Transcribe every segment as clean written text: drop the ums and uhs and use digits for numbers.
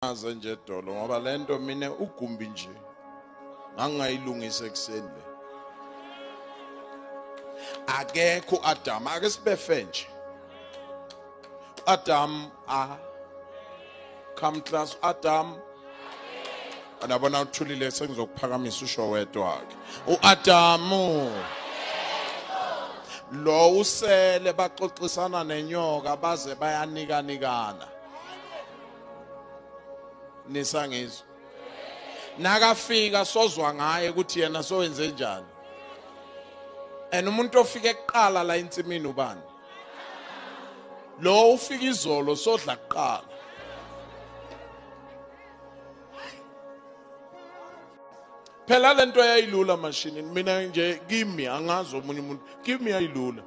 Ngaze nje dolo ngoba lento mina ugumbi nje ngangayilungisa ekuseni le. Akekho uAdam ake sibefe nje. Adam a come class Adam anabona uthulile sengizokuphakamisa usho wedwa ke uAdamu lo usele baxoxisana nenyoka baze bayanikanikana nisangizwa nakafika sozwa ngaye ukuthi yena sowenze njani and umuntu ofike kuqala la ensimini ubani lo ufika izolo sodla kuqala phela lento yayilula mashini mina nje kimi angazi omunye umuntu kimi yayilula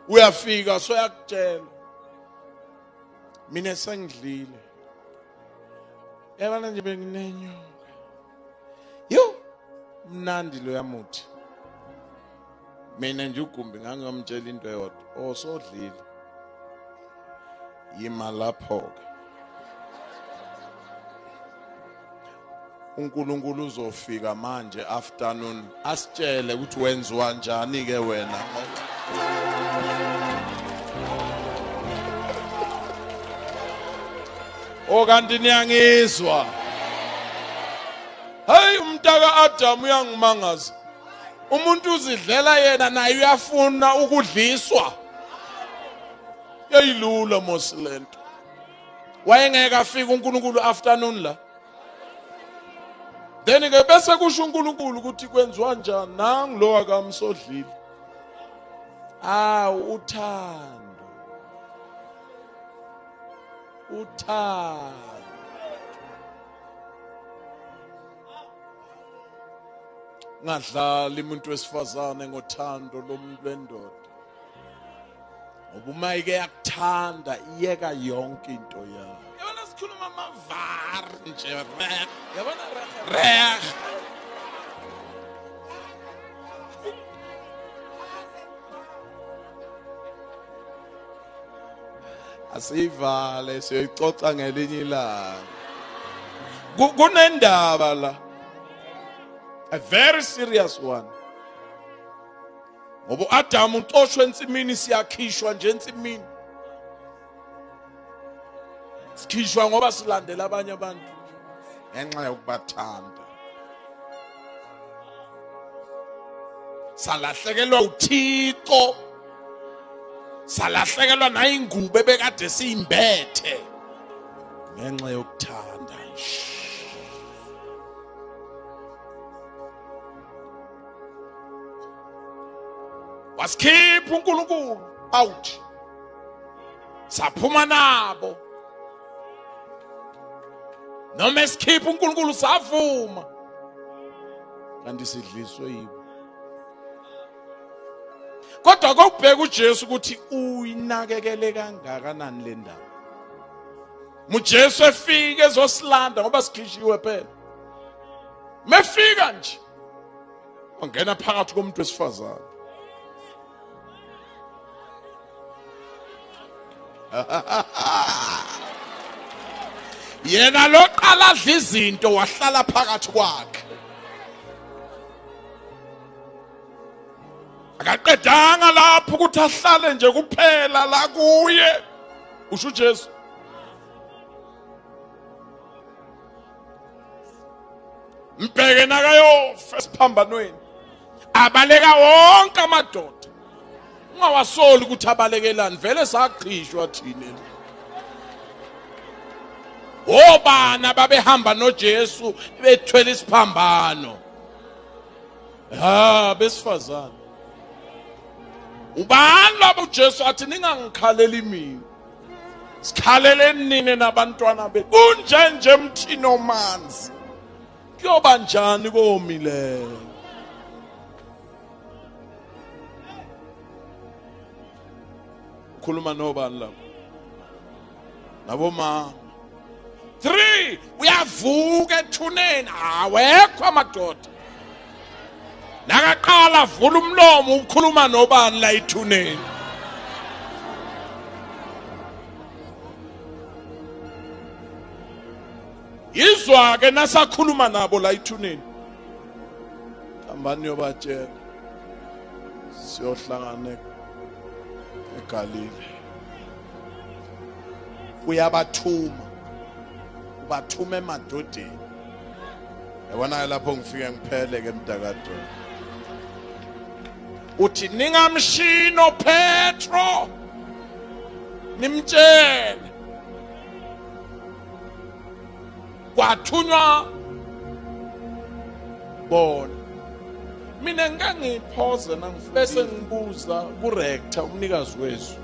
uyafika soyakutshela mina sengidlile yabona nje benginenyoka yo mnandi loya muthi mina nje ugumbi ngangiyomtshela into eyodwa osodlile oh, yima lapho-ke uNkulunkulu uzofika manje afternoon asitshele ukuthi wenziwa njani ke wena O kanti niyangizwa Hey umntaka Adam uyangimangaza umuntu uzidlela yena naye uyafuna ukudliswa yayilula mos lento wayengeke afike uNkulunkulu afternoon la then ke bese kusho uNkulunkulu ukuthi kwenziwa njani nangu lo akamsodlile awu uthando uthando ngadlali umuntu wesifazane ngothando lomuntu lwendoda ngoba uma ike yakuthanda iyeka yonke into yayo yabona sikhuluma amavar nje reh yabona reh asiyivale siyoyixoxa ngelinye ilanga kunendaba la a very serious one ngoba uAdamu uxoshwe ensimini siyakhishwa nje ensimini sikhishwa ngoba silandela abanye abantu ngenxa yokubathanda salahlekelwa uThixo salahlekelwa nayingubo ebekade siyimbethe ngenxa yokuthanda nje wasikhipha uNkulunkulu out saphuma nabo noma esikhipha uNkulunkulu savuma kanti sidliswe yibo kodwa kokubheka uJesu ukuthi uyinakekele kangakanani le ndaba muJesu efike ezosilanda ngoba sikhishiwe phela mefika nje wangena phakathi komuntu wesifazane yena loqala adla izinto wahlala phakathi kwakhe akaqedanga lapho ukuthi ahlale nje kuphela la kuye usho uJesu mbheke nakayofa esiphambanweni abaleka wonke amadoda ungawasoli ukuthi abalekelani vele saqhishwa thina obani ababehamba noJesu bethwele isiphambano ha besifazane ubani labo uJesu athi ningangikhaleli mina sikhaleleni nina nabantwana bethu kunje nje emthini omanzi kuyoba njani komileyo ukhuluma nobani lapho nabomama 3 uyavuka ethuneni awekho amadoda nakaqala vula umlomo ukhuluma nobani la ethuneni Yizwa ke nasakhuluma nabo la ithuneni. Hambani yobatshela. Siyohlangana eGalile. Uyabathuma. Ubathuma emadodeni. Yabona lapho ngifike ngiphele ke mntakadona. Uthi ningamshino Petro. Nimtshele. Kwathunywa bona. Mina ngike ngiphoze bese ngibuza kurector umnikazi wezwi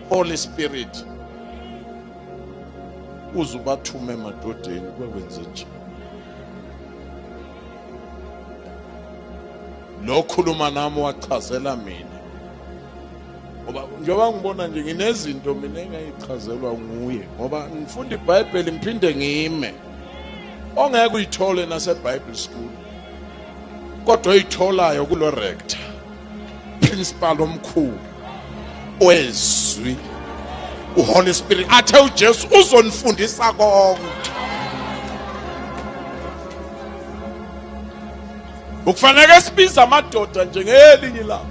Holy Spirit uze ubathume emadodeni kwekwenze nje lo khuluma nami wachazela mina ngoba njengoba ngibona nje nginezinto mina engayichazelwa nguye ngoba ngifunda iBhayibheli ngiphinde ngime ongeke uyithole nase Bible school kodwa oyitholayo kulo rector principal omkhulu wezwi uHoly Spirit athe uJesu uzonifundisa konke. Ukufanele sibize amadoda nje ngelinye ilanga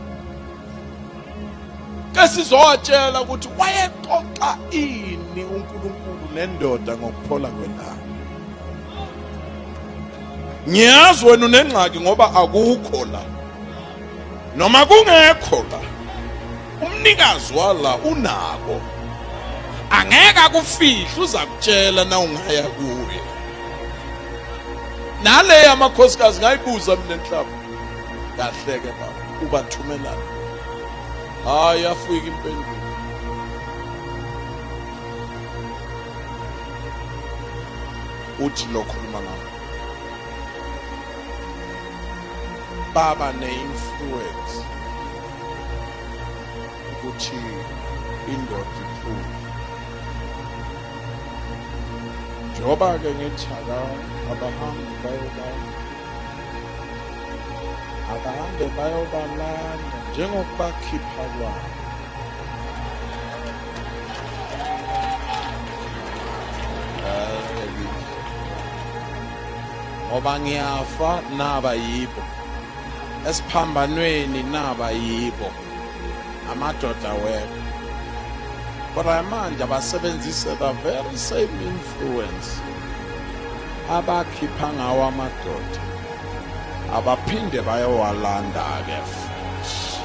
ke sizowatshela ukuthi wayexoxa ini uNkulunkulu nendoda ngokuphola kwelanga. Ngiyazi wena unengxaki ngoba akukho la noma kungekho la umnikazi wala unako angeke akufihle uzakutshela na ungaya kuye. Nale yamakhosikazi ngayibuza mina enhlaba kahle ke baba ubathumelana hayi afika impendulo. Uthi lo khuluma nawe baba ne-influence ukuthi indoda iphume njengoba-ke ngithi abahambi bayoba abahambe bayobalanda njengokubakhipha kwabo. Ngoba ngiyafa naba yibo esiphambanweni naba yibo amadoda wena kodwa manje abasebenzise the very same influence abakhipha ngawo amadoda abaphinde bayowalanda-ke futhi.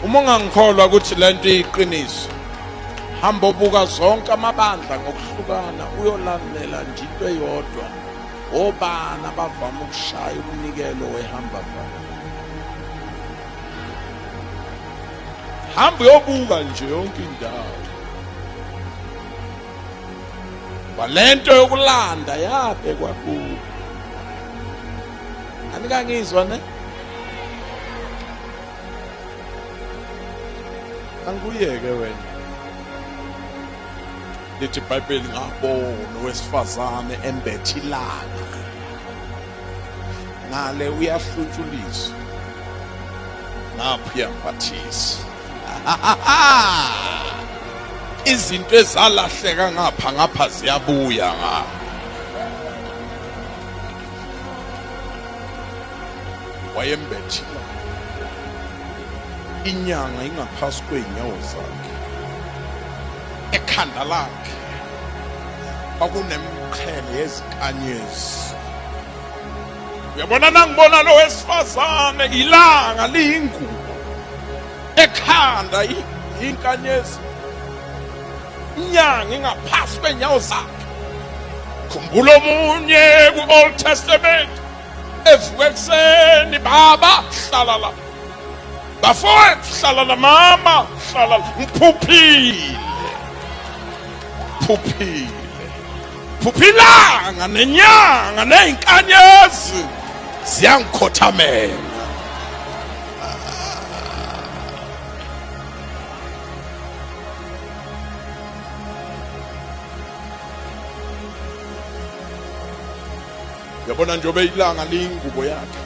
Uma ungangikholwa ukuthi le nto iyiqiniso, hamba obuka zonke amabandla ngokuhlukana uyolandela nje into eyodwa. Obani abavame ukushaya umnikelo wehamba vana? Hamba uyobuka nje yonke indawo. Kwalento yokulanda yabekwa kubo. Anikangizwa ne? Angikuyeke wena. Lithi iBhayibheli ngabona owesifazane embethe ilanga. Ngale uyahlutshuliswa. Ngapha uyambathisa. Izinto ezalahleka ngapha ngapha ziyabuya ngapha. Wayembethile inyanga ingaphasi kwey'nyawo zakhe ekhanda lakhe kwakunemqhele yezinkanyezi. Uyabona nangibona lo wesifazane ilanga liyingubo ekhanda inkanyezi inyanga ingaphasi kwenyawo zakhe. Khumbula omunye ku-Old Testament evuka ekuseni, baba hlala la, bafowethu hlala la, mama hlala la, ngiphuphile phuphile phuphilanga nenyanga nezinkanyezi ziyangikhothamela. Yabona njengoba ilanga liyingubo yakhe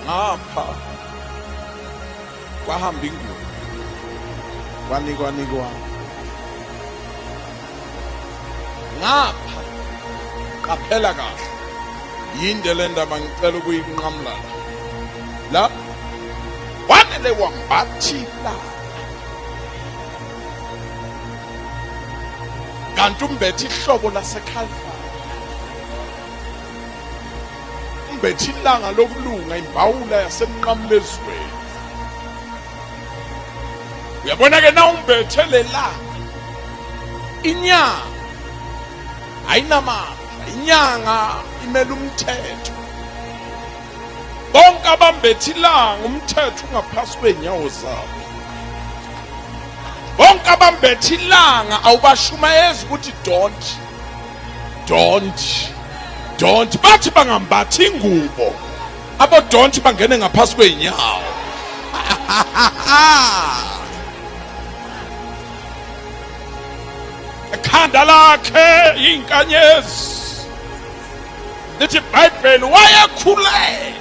ngapha kwahamba ingubo kwanikwa nikwa Ngapha qaphela kahle, yinde le ndaba, ngicela ukuyinqamula la. Wanele wambathila kanti umbethe ihlobo laseCalvary, umbethe ilanga lokulunga, imbawula yasemnqamlezweni. Uyabona ke, na umbethe lelanga, inyanga ayinamandla, inyanga imela umthetho. Bonke abambethe ilanga, umthetho ungaphasi kwey'nyawo zabo. Bonke abambethe ilanga awubashumayezi ukuthi don't, don't, don't. Bathi bangambathi ingubo, abo don't bangene ngaphasi kwey'nyawo. Ekhanda lakhe inkanyezi, lithi iBhayibheli wayekhulelwe.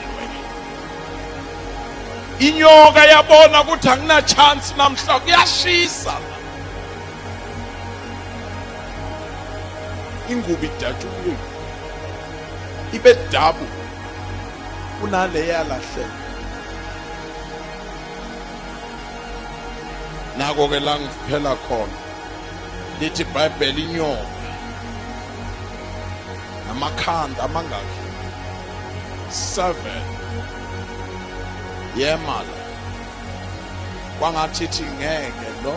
Inyoka yabona ukuthi angina chance namhla, kuyashisa, ingubo idatshuliwe ibe dabu kunale yalahleka. Nako ke la ngiphela khona, lithi iBhayibheli inyoka namakhanda amangaki? 7. Yema la, kwangathi ithi ngeke lo,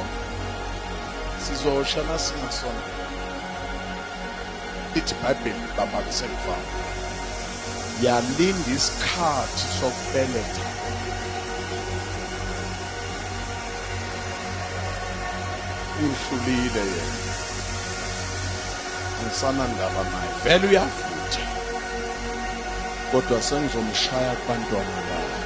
sizosha nasingasona. Ithi iBhayibheli, baba ke sengifana, yalinda isikhathi sokubeletha. Ungihlulile yena, angisanandaba naye, vele uyavutha, kodwa sengizomshaya kubantwana bakhe.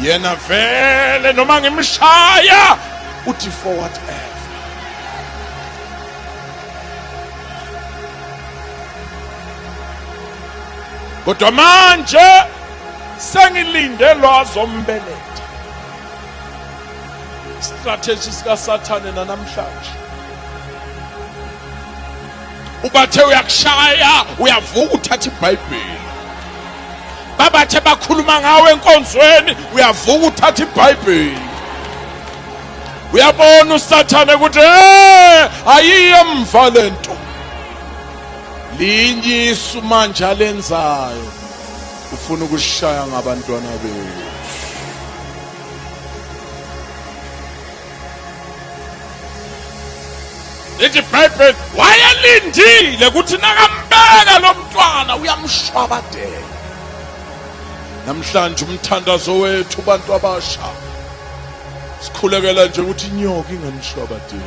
Yena vele noma ngimshaya, uthi for whatever. Kodwa manje sengilinde lwazombeletha. Strategy sikaSathane nanamhlanje, ubathe uyakushaya, uyavuka uthatha iBhayibheli. Babathe bakhuluma ngawe enkonzweni, uyavuka uthatha iBhayibheli. Uyabona uSathane ukuthi hey, ayiye emva lento, linye isu manje alenzayo, ufuna ukushaya ngabantwana bethu. Lithi iBhayibheli wayelindile ukuthi nakambeka lo mntwana uyamshwabadela. Namhlanje umthandazo wethu, bantu abasha, sikhulekela nje ukuthi inyoka inganishwabadeli.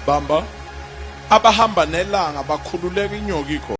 Bamba abahamba nelanga bakhululeka, inyoka ikho.